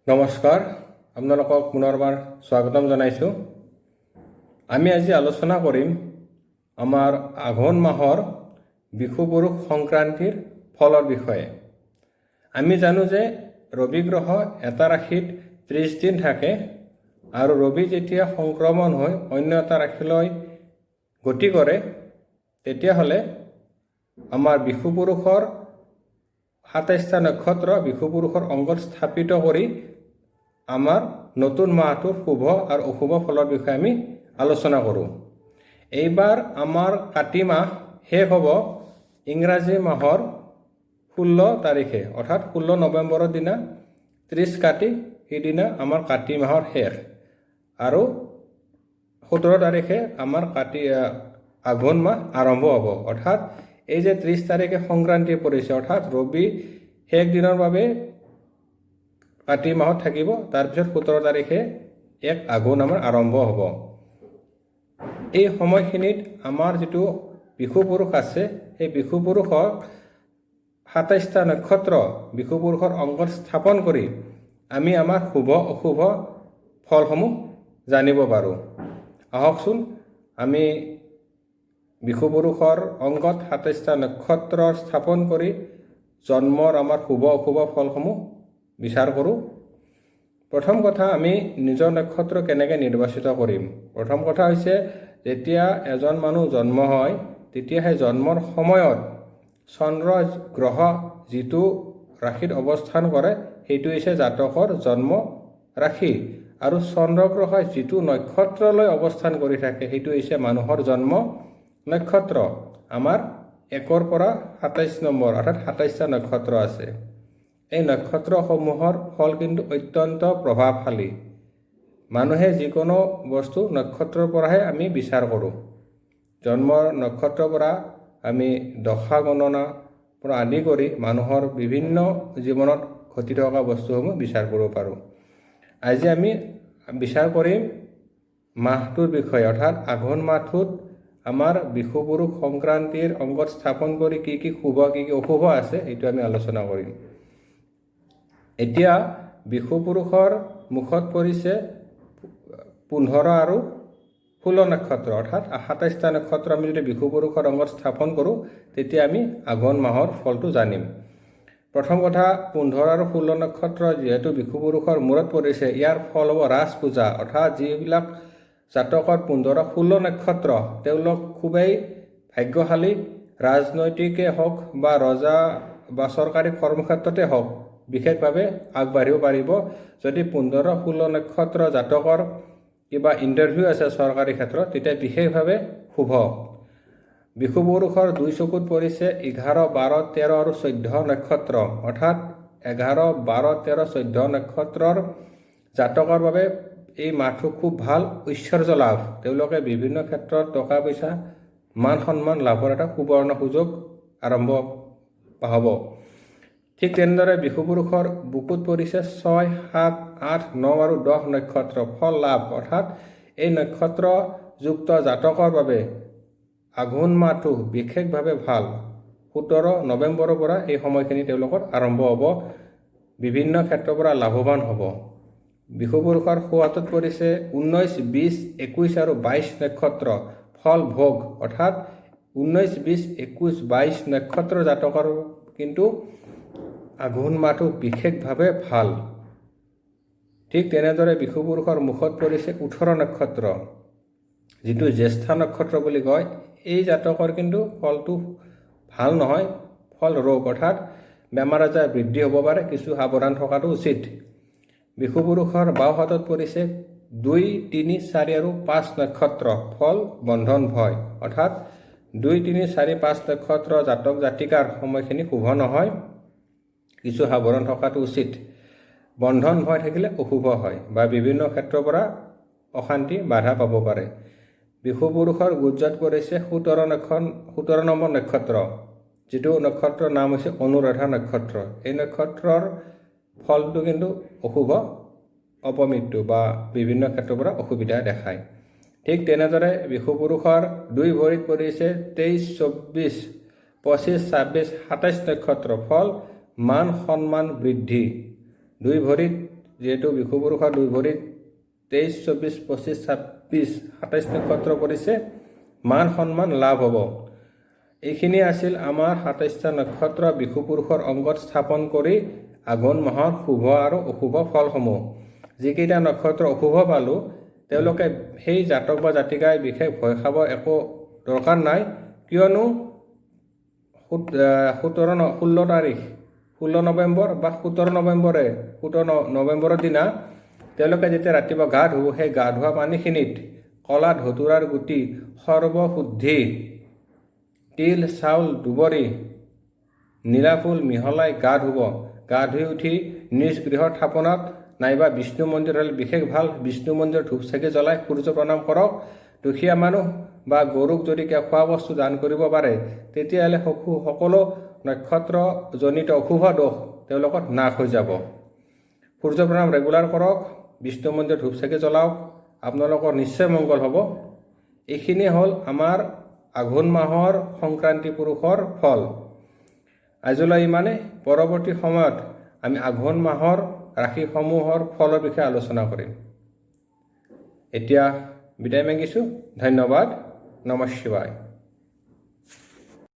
নমস্কাৰ, আপোনালোকক পুনৰবাৰ স্বাগতম জনাইছোঁ। আমি আজি আলোচনা কৰিম আমাৰ আঘোণ মাহৰ বিষুপুৰুষ সংক্ৰান্তিৰ ফলৰ বিষয়ে। আমি জানো যে ৰবি গ্ৰহ এটা ৰাশিত 30 দিন থাকে আৰু ৰবি যেতিয়া সংক্ৰমণ হৈ অন্য এটা ৰাশিলৈ গতি কৰে, তেতিয়াহ'লে আমাৰ বিষুপুৰুষৰ 27টা নক্ষত্ৰ বিষুপুৰুষৰ অংগত স্থাপিত কৰি আমাৰ নতুন মাহটোৰ শুভ আৰু অশুভ ফলৰ বিষয়ে আমি আলোচনা কৰোঁ। এইবাৰ আমাৰ কাতি মাহ শেষ হ'ব ইংৰাজী মাহৰ 16 তাৰিখে, অৰ্থাৎ 16 নৱেম্বৰৰ দিনা 30 কাতি, সেইদিনা আমাৰ কাতি মাহৰ শেষ আৰু 17 তাৰিখে আমাৰ কাতি আঘোণ মাহ আৰম্ভ হ'ব। অৰ্থাৎ এই যে 30 তাৰিখে সংক্ৰান্তি পৰিছে, অৰ্থাৎ ৰবি শেষ দিনৰ বাবে কাতি মাহত থাকিব। তাৰপিছত 17 তাৰিখে এক আঘোণ আমাৰ আৰম্ভ হ'ব। এই সময়খিনিত আমাৰ যিটো বিষুপুৰুষ আছে, সেই বিষুপুৰুষৰ 27টা নক্ষত্ৰ বিষুপুৰুষৰ অংগত স্থাপন কৰি আমি আমাৰ শুভ অশুভ ফলসমূহ জানিব পাৰোঁ। আহকচোন, আমি বিষুপুৰুষৰ অংগত 27টা নক্ষত্ৰ স্থাপন কৰি জন্মৰ আমাৰ শুভ অশুভ ফলসমূহ বিচাৰ কৰোঁ। প্ৰথম কথা, আমি নিজৰ নক্ষত্ৰ কেনেকৈ নিৰ্বাচিত কৰিম? প্ৰথম কথা হৈছে, যেতিয়া এজন মানুহ জন্ম হয়, তেতিয়া সেই জন্মৰ সময়ত চন্দ্ৰ গ্ৰহ যিটো ৰাশিত অৱস্থান কৰে, সেইটো হৈছে জাতকৰ জন্ম ৰাশি আৰু চন্দ্ৰ গ্ৰহই যিটো নক্ষত্ৰলৈ অৱস্থান কৰি থাকে, সেইটো হৈছে মানুহৰ জন্ম নক্ষত্ৰ। আমাৰ 1ৰ পৰা 27 নম্বৰ, অৰ্থাৎ 27টা নক্ষত্ৰ আছে। এই নক্ষত্ৰসমূহৰ ফল কিন্তু অত্যন্ত প্ৰভাৱশালী। মানুহে যিকোনো বস্তু নক্ষত্ৰৰ পৰাহে আমি বিচাৰ কৰোঁ। জন্মৰ নক্ষত্ৰৰ পৰা আমি দশা গণনা পৰা আদি কৰি মানুহৰ বিভিন্ন জীৱনত ঘটি থকা বস্তুসমূহ বিচাৰ কৰিব পাৰোঁ। আজি আমি বিচাৰ কৰিম মাহটোৰ বিষয়ে, অৰ্থাৎ আঘোণ মাহটোত আমাৰ বিষুপুৰুষ সংক্ৰান্তিৰ অংগত স্থাপন কৰি কি কি শুভ, কি কি অশুভ আছে, সেইটো আমি আলোচনা কৰিম। এতিয়া বিষুপুৰুষৰ মুখত পৰিছে 15 আৰু 16 নক্ষত্ৰ, অৰ্থাৎ 27টা নক্ষত্ৰ আমি যদি বিষুপুৰুষৰ অংগত স্থাপন কৰোঁ, তেতিয়া আমি আঘোণ মাহৰ ফলটো জানিম। প্ৰথম কথা, 15 আৰু 16 নক্ষত্ৰ যিহেতু বিষুপুৰুষৰ মূৰত পৰিছে, ইয়াৰ ফল হ'ব ৰাজ পূজা। অৰ্থাৎ যিবিলাক জাতকৰ 15 16 নক্ষত্ৰ, তেওঁলোক খুবেই ভাগ্যশালী। ৰাজনৈতিকেই হওক বা ৰজা বা চৰকাৰী কৰ্মক্ষেত্ৰতে হওক, বিশেষভাৱে আগবাঢ়িব পাৰিব। যদি 15 16 নক্ষত্ৰ জাতকৰ কিবা ইণ্টাৰভিউ আছে চৰকাৰী ক্ষেত্ৰত, তেতিয়া বিশেষভাৱে শুভ। বিষুপুৰুষৰ দুই চকুত পৰিছে 11, 12, 13 আৰু 14 নক্ষত্ৰ। অৰ্থাৎ 11, 12, 13, 14 নক্ষত্ৰৰ জাতকৰ বাবে এই মাহটো খুব ভাল। ঐশ্বৰ্য লাভ, তেওঁলোকে বিভিন্ন ক্ষেত্ৰত টকা পইচা, মান সন্মান লাভৰ এটা সুবৰ্ণ সুযোগ আৰম্ভ হ'ব। ঠিক তেনেদৰে বিষুপুৰুষৰ বুকুত পৰিছে 6, 7, 8, 9 আৰু 10 নক্ষত্ৰ। ফল লাভ, অৰ্থাৎ এই নক্ষত্ৰযুক্ত জাতকৰ বাবে আঘোণ মাহটো বিশেষভাৱে ভাল। 17 নৱেম্বৰৰ পৰা এই সময়খিনি তেওঁলোকৰ আৰম্ভ হ'ব, বিভিন্ন ক্ষেত্ৰৰ পৰা লাভৱান হ'ব। বিষুপুৰুষৰ সোঁহাতত পৰিছে 19, 20, 21 আৰু 22 নক্ষত্ৰ। ফল ভোগ, অৰ্থাৎ 19, 20, 21, 22 নক্ষত্ৰ জাতকৰ কিন্তু আঘোণ মাহটো বিশেষভাৱে ভাল। ঠিক তেনেদৰে বিষুপুৰুষৰ মুখত পৰিছে 18 নক্ষত্ৰ, যিটো জ্যেষ্ঠা নক্ষত্ৰ বুলি কয়। এই জাতকৰ কিন্তু ফলটো ভাল নহয়, ফল ৰোগ, অৰ্থাৎ বেমাৰ আজাৰ বৃদ্ধি হ'ব পাৰে। কিছু সাৱধান থকাটো উচিত। বিষুপুৰুষৰ বাওঁ হাতত পৰিছে 2, 3, 4 আৰু 5 নক্ষত্ৰ। ফল বন্ধন ভয়, অৰ্থাৎ 2, 3, 4, 5 নক্ষত্ৰ জাতক জাতিকাৰ সময়খিনি শুভ নহয়। কিছু সাৱধান থকাটো উচিত। বন্ধন ভয় থাকিলে অশুভ হয় বা বিভিন্ন ক্ষেত্ৰৰ পৰা অশান্তি, বাধা পাব পাৰে। বিষুপুৰুষৰ গুহ্যত পৰিছে 17 নম্বৰ নক্ষত্ৰ, যিটো নক্ষত্ৰৰ নাম হৈছে অনুৰাধা নক্ষত্ৰ। এই নক্ষত্ৰৰ ফলটো কিন্তু অশুভ, অপমৃত্যু বা বিভিন্ন ক্ষেত্ৰৰ পৰা অসুবিধা দেখায়। ঠিক তেনেদৰে বিষুপুৰুষৰ দুই ভৰিত পৰিছে 23, 24, 25, 26, 27 নক্ষত্ৰ। ফল মান সন্মান বৃদ্ধি। দুই ভৰিত যিহেতু বিষুৱ পুৰুষৰ দুই ভৰিত 23, 24, 25, 26, 27 নক্ষত্ৰ পৰিছে, মান সন্মান লাভ হ'ব। এইখিনি আছিল আমাৰ 27টা নক্ষত্ৰ বিষুৱ পুৰুষৰ অংগত স্থাপন কৰি আঘোণ মাহৰ শুভ আৰু অশুভ ফলসমূহ। যিকেইটা নক্ষত্ৰ অশুভ পালোঁ, তেওঁলোকে সেই জাতক বা জাতিকাই বিশেষ ভয় খাব একো দৰকাৰ নাই। কিয়নো 17, 16 তাৰিখ, 16 নৱেম্বৰ বা 17 নৱেম্বৰে, 17 নৱেম্বৰৰ দিনা তেওঁলোকে যেতিয়া ৰাতিপুৱা গা ধুব, সেই গা ধোৱা পানীখিনিত কলা ধতুৰাৰ গুটি, সৰ্বশুদ্ধি, তিল, চাউল, দুবৰি, নীলা ফুল মিহলাই গা ধুব। গা ধুই উঠি নিজ গৃহৰ থাপনাত নাইবা বিষ্ণু মন্দিৰ হ'লে বিশেষ ভাল, বিষ্ণু মন্দিৰত ধূপ চাকি জ্বলাই সূৰ্য প্ৰণাম কৰক। দুখীয়া মানুহ বা গৰুক যদি কিবা খোৱা বস্তু দান কৰিব পাৰে, তেতিয়াহ'লে সকলো নক্ষত্ৰজনিত অশুভ দোষ তেওঁলোকৰ নাশ হৈ যাব। সূৰ্য প্ৰণাম ৰেগুলাৰ কৰক, বিষ্ণু মন্দিৰত ধূপ চাকি জ্বলাওক, আপোনালোকৰ নিশ্চয় মংগল হ'ব। এইখিনি হ'ল আমাৰ আঘোণ মাহৰ সংক্ৰান্তি পুৰুষৰ ফল। আজিলৈ ইমানে। পৰৱৰ্তী সময়ত আমি আঘোণ মাহৰ ৰাশিসমূহৰ ফলৰ বিষয়ে আলোচনা কৰিম। এতিয়া বিদায় মাগিছোঁ। ধন্যবাদ। নমঃ শিৱায়।